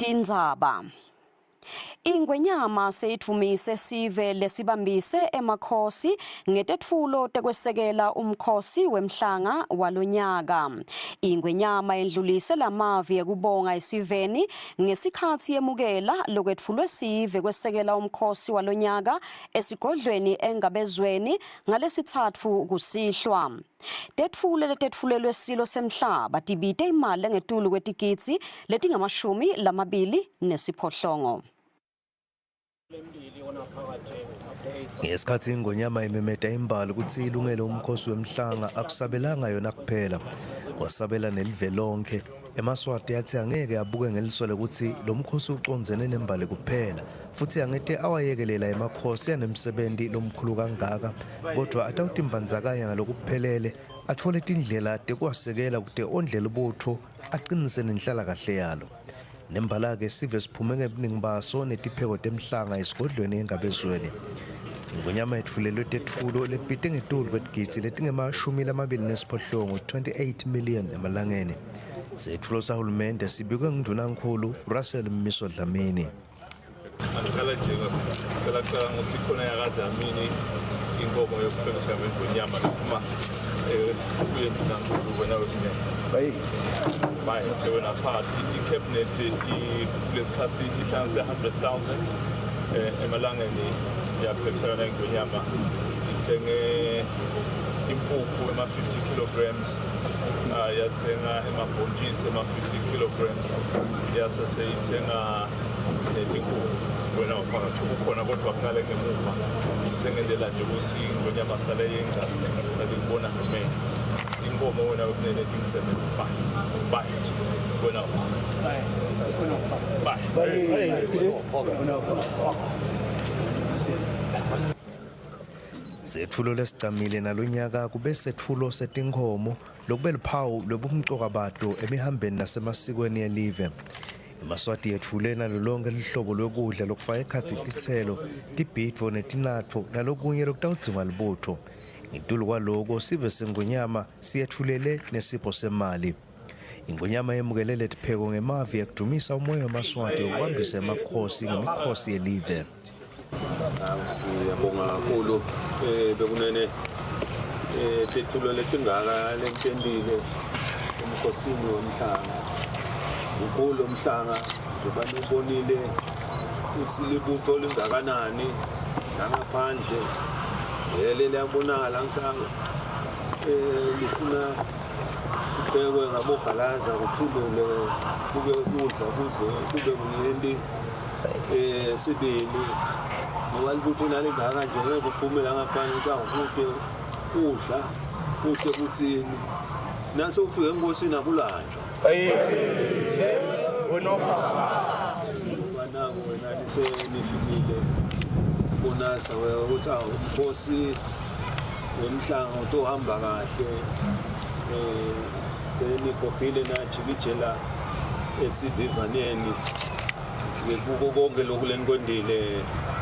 Tindzaba. Ingwenyama seyidvumise sive lesibambise emakhosi ngetetfulo tekwesekela umkhosi wemhlanga walonyaka. Ingwenyama yendlulise lamavi ekubonga esiveni ngesikhatsi yemukela lokwetfulwe sive kwesekela umkhosi walonyaka esigodlweni eNgabezweni ngalesitsatfu kusihlwa. Tetfulo letetfulelwe silo semhlaba tibite imali lengetulu kwetigidzi letingamashumi lamabili nesiphohlongo. Ngesikhathi ingonyama imemeta imbali ukuthi ilungele umkhosi wemhlanga akusabelanga yona kuphela, kwasabela nelive lonke. EmaSwati atsi angeke abuke ngeliso lekutsi lo mkhosi ucondzene nembali kuphela futsi angete awayekelela emakhosi anemsebenti lomkhulu kangaka kodvwa atawutimbandzakanya ngalokuphelele atfole tindlela tekuwasekela kute ondle libutfo acinise nenhlalakahle yalo. Nembala-ke sive siphume ngebuningi baso netipheko temhlanga esigodlweni eNgabezweni. Ingonyama yetfulelwe tetfulo letibite ngetulu kwetigidzi letingema-28, 28 million emalangeni. Setfulo sahulumende sibikwe nguNdvunankhulu Russell Mmiso Dlamini. Angicala nje ngicela kucala ngokuthi khona yakaDlamini inkomo yokuhlonishwa ngengonyama lephuma eh, kuye Ndunankulu wena wekunene. Bayethe wena phakathi i-cabinet kulesikhathi ihlanganise 100,000 eh, emalangeni yaphekisana nengonyama ithenge impuphu ema-50 kilograms ah, yathenga emabhontshisi ema-50 kilograms yase seyithenga netinkukhu wena waphakathi ukhona kodwa kuqale ngemuva sengendela nje ukuthi ingonyama sale yenga sale kubona ngemehlo inkomo wena wekunene tingu-75 bayit wena bayi Setfulo lesigcamile nalonyaka kube setfulo setinkhomo lokube luphawu lwebumcoka bato emihambeni nasemasikweni elive. EmaSwati yetfule nalo lonkhe luhlobo lwekudla lokufaka ekhatsi titselo, tibhidvo netinatfo nalokunye lokutawudzingwa libutfo. Ngetulu kwaloko, sive seNgonyama siyetfulele nesipho semali. Ingonyama yemukele letipheko ngemavi ekudvumisa umoya wemaSwati wekubambisa emakhosi ngemikhosi yelive. Siyabonga kakhulu eh bekunene eh tethulo letingaka lentendile emkhosini womhlanga. Mkhulu umhlanga njengoba nibonile kutsi libutho lingakanani nangaphandle vele liyabonakala mhlanga eh lifuna kubekwe ngabogalaza kuthulule kube kudla kuze kube kunyenti eh sibili ngoba libutho nalingaka nje ngeke uphume la ngaphandle ukuthi awukude kudla kuhle kuthini nase ufike enkosini akulanjwa banako wena nisenifikile bonasa ukuthi awu umkhosi wemhlanga utohamba kahle eh senigogile najikijela esivivaneni sithi-ke kuko konke lokhu lenikwendile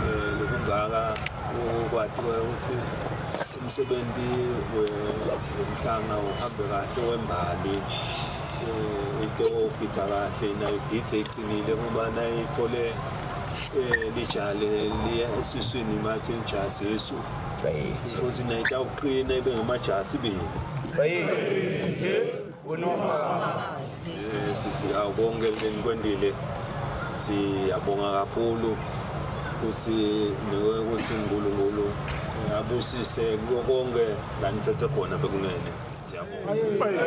um lokungaka ukwati ukuthi umsebenzi wemhlanga uhambe kahle wembali um into ogidza kahle nayo igidze iqinile ngoba nayithole um lijale liya esiswini mathi lijasi yesu futhi nayo itawuqina ibe ngamajasi ibili Eh, sithi awu konke lenikwendile siyabonga kakhulu kuthi ukuthi uNkulunkulu abusise kuko konke la nithethe khona bekunene siyabonga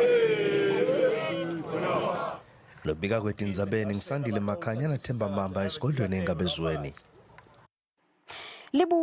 Lobika kwetindzabeni ngisandile Makhanya naThemba Mamba esigodlweni eNgabezweni. Libu